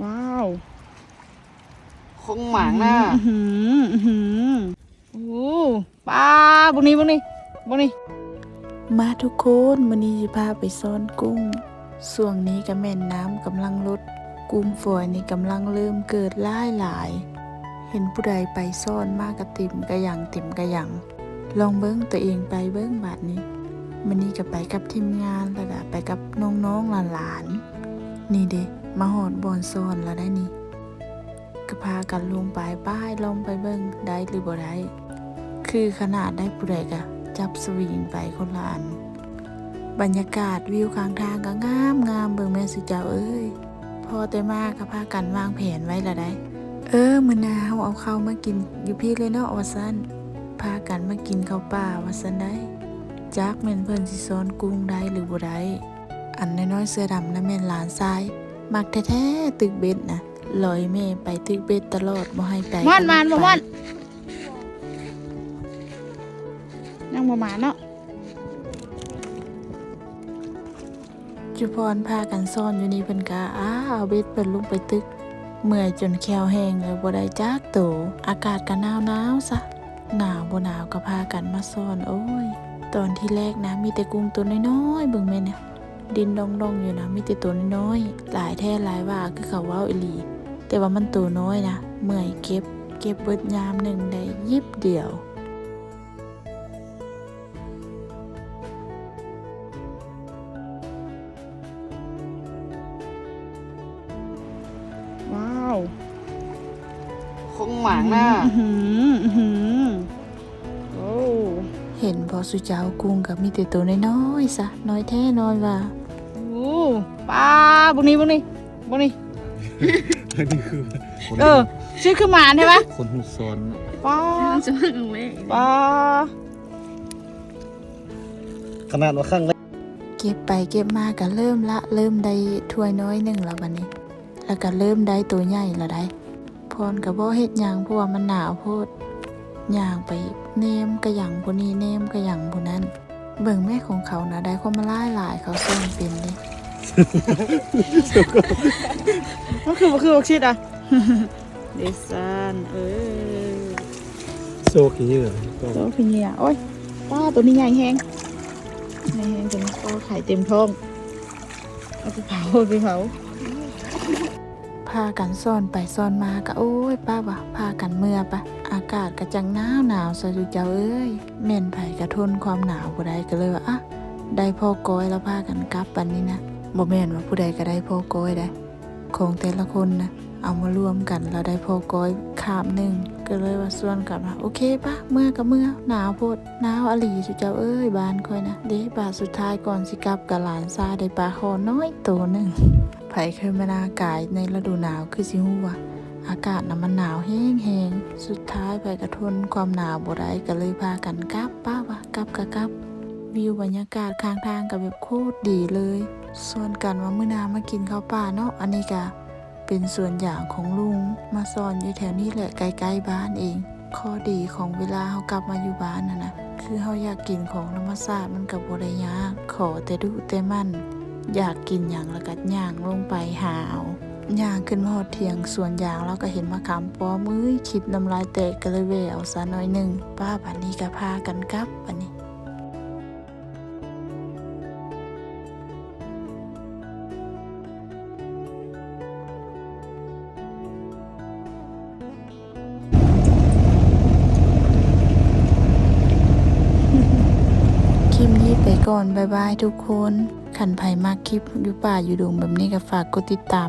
ວ້າວ ຄົງໝາງນະ ອືມ ອືມ ໂອ້ ປ້າ ເບິ່ງນີ້ ເບິ່ງນີ້ ເບິ່ງນີ້ ມາທຸກຄົນ ມື້ນີ້ຊິພາໄປຊ້ອນກຸ້ງ. ຊ່ວງນີ້ກະແມ່ນນ້ຳກຳລັງລົດ ກຸ້ງຝອຍນີ້ກຳລັງເລີ່ມເກີດຫຼາຍໆ. ເຫັນຜູ້ໃດໄປຊ້ອນມາກະເຕັມກະຫຍັງ ເຕັມກະຫຍັງ. ລອງເບິ່ງ ໂຕເອງໄປເບິ່ງບາດນີ້. ມື້ນີ້ກະໄປກັບທີມງານ ແລ້ວກະໄປກັບນ້ອງໆຫຼານໆ. ນີ້ເດ ມາຮອດບ່ອນຊ້ອນແລ້ວໄດ໋ນີ້. ກະພາກັນລົງໄປ ໄປລອງໄປເບິ່ງໄດ້ຫຼືບໍ່ໄດ້. ຄືຂະໜາດໃດ ຜູ້ໃດກະຈັບສະວິງໄປຄົນລະອັນ. ບັນຍາກາດວິວຂ້າງທາງກະງາມໆ ເບິ່ງແມ່ສູ່ເຈົ້າເອີຍ. ພໍແຕ່ມາກະພາກັນວາງແຜນໄວ້ລະໄດ໋. ເອີ ມື້ໜ້າເຮົາເອົາເຂົ້າມາກິນຢູ່ພີ້ເລີຍເນາະ ວ່າຊັ້ນ. ພາກັນມາກິນເຂົ້າປ່າວ່າຊັ້ນໄດ໋. ຈັກແມ່ນເພິ່ນຊິຊ້ອນກຸ້ງໄດ້ຫຼືບໍ່ໄດ້. ອັນນ້ອຍໆເສື້ອດຳນະແມ່ນຫຼານຊາຍ ມັກແທ້ໆ ຕຶກເບັດນະ. ລອຍແມ່ໄປຕຶກເບັດຕະຫຼອດ ບໍ່ໃຫ້ໄກ ມ່ອນ ໝານບໍ່ ມ່ອນ? ຍັງບໍ່ໝານເນາະ. ຈຸພອນພາກັນຊ້ອນຢູ່ນີ້ ເພິ່ນກະ ອາ ເອົາເບັດເພິ່ນລົງໄປຕຶກ. ເມື່ອຍຈົນແຂ້ວແຫ້ງແລ້ວ ບໍ່ໄດ້ຈັກໂຕ. ອາກາດກະໜາວໆຊະ ໜາວບໍ່ໜາວກະພາກັນມາຊ້ອນ. ໂອ້ຍ ຕອນທີແລກນະ ມີແຕ່ກຸ້ງໂຕນ້ອຍໆ ເບິ່ງແມ່ນະ ດິນດອງໆຢູ່ນະ ມີແຕ່ໂຕນ້ອຍໆ. ຫຼາຍແທ້ຫຼາຍວ່າ ຄືເຂົາເວົ້າອີ່ຫຼີ. ແຕ່ວ່າມັນໂຕນ້ອຍນະ ເມື່ອຍເກັບ ເກັບເບິດຍາມໜຶ່ງໄດ້ຢິບດຽວ. ວ້າວ ຄົງໝາງນະ ອືມ ອືມ ໂອ້ ເຫັນບໍ່ສູ່ເຈົ້າ ກຸ້ງກະມີແຕ່ໂຕນ້ອຍໆຊະ ນ້ອຍແທ້ນ້ອຍວ່າ. ໂອ້ ປ້າ ເບິ່ງນີ້ ເບິ່ງນີ້ ເບິ່ງນີ້ ອັນນີ້ຄື ເອີ ຊື່ຄືໝານແທ້ວະ ຄົນຮູ້ຊ້ອນ. ປ້າ ປ້າ ຂະໜາດວ່າຄັ້ງແລກ ເກັບໄປເກັບມາກະເລີ່ມລະ ເລີ່ມໄດ້ຖ້ວຍນ້ອຍໜຶ່ງລະບາດນີ້ ລະກະເລີ່ມໄດ້ໂຕໃຫຍ່ລະໄດ໋. ພອນກະບໍ່ເຮັດຫຍັງ ເພາະວ່າມັນໜາວໂພດ. ຍ່າງໄປແນມກະຫຍັງຜູ້ນີ້ ແນມກະຫຍັງຜູ້ນັ້ນ. ເບິ່ງແມ້ຂອງເຂົານະ ໄດ້ຄວາມມາຫຼາຍໆ ເຂົາສ້ອນເປັນເດ້. ມັນຄືບໍ່ຄືບັກຊິດອະ? ເດຊານ ເອີ ໂຊກຂີ້ເຫຍື້ອ ໂຊກຂີ້ເຫຍື້ອ. ໂອ້ຍ ປ້າ ໂຕນີ້ໃຫຍ່ແຮງ ໃຫຍ່ແຮງໂຕນີ້. ປ້າ ໄຂ່ເຕັມທ້ອງ ເອົາໄປເຜົາ ເອົາໄປເຜົາ. ພາກັນຊ້ອນໄປຊ້ອນມາກະ ໂອ້ຍ ປ້າວ່າ ພາກັນເມືອປະ. ອາກາດກະຈັ່ງໜາວໜາວຊະ ເຈົ້າເອີຍ. ແມ່ນໃຜກະທົນຄວາມໜາວບໍ່ໄດ້ ກະເລີຍວ່າ ອະ ໄດ້ພໍກ້ອຍລະພາກັນກັບບາດນີ້ນະ. ບໍ່ແມ່ນວ່າຜູ້ໃດກະໄດ້ພໍກ້ອຍໄດ໋ ຂອງແຕ່ລະຄົນນະ ເອົາມາລວມກັນລະໄດ້ພໍກ້ອຍຄາບໜຶ່ງ. ກະເລີຍວ່າຊວນກັນວ່າ ໂອເຄປະ ເມືອກະເມືອ ໜາວໂພດ ໜາວອີ່ຫຼີຊຸເຈົ້າເອີຍ. ບ້ານຂ້ອຍນະເດ ບາດສຸດທ້າຍກ່ອນຊິກັບ ກະຫຼານຊາຍໄດ້ປາຄໍນ້ອຍໂຕໜຶ່ງ. ໃຜເຄີຍມານາກາຍໃນລະດູໜາວຄືຊິຮູ້ວ່າ ອາກາດນະມັນໜາວແຮງໆ. ສຸດທ້າຍໃຜກະທົນຄວາມໜາວບໍ່ໄດ້ ກະເລີຍພາກັນກັບ ປ້າວ່າ ກັບກະກັບ. ວິວບັນຍາກາດຂ້າງທາງກະແບບໂຄດດີເລີຍ. ຊວນກັນວ່າມື້ໜ້າມາກິນເຂົ້າປ່າເນາະ. ອັນນີ້ກະເປັນສວນຢາງຂອງລຸງ ມາສອນຢູ່ແຖວນີ້ແຫຼະ ໃກ້ໆບ້ານເອງ. ຂໍ້ດີຂອງເວລາເຮົາກັບມາຢູ່ບ້ານຫັ້ນນະ ຄືເຮົາຢາກກິນຂອງທຳມະຊາດ ມັນກະບໍ່ໄດ້ຍາກ ຂໍແຕ່ດຸແຕ່ໝັ່ນ. ຢາກກິນຫຍັງລະກະຍ່າງລົງໄປຫາເອົາ. ຍ່າງຂຶ້ນມາຮອດຖຽງສວນຢາງ ລາວກະເຫັນໝາກຂາມປ້ອມ. ເອີຍ ຄິດນ້ຳລາຍແຕກ ກະເລີຍແຫວ່ເອົາຊະໜ້ອຍໜຶ່ງ. ປ້າ ບາດນີ້ກະພາກັນກັບບາດນີ້. ຄລິບນີ້ໄປກ່ອນ ບາຍບາຍທຸກຄົນ. ຄັນໃຜມັກຄລິບຢູ່ປ່າຢູ່ດົງແບບນີ້ກະຝາກກົດຕິດຕາມ.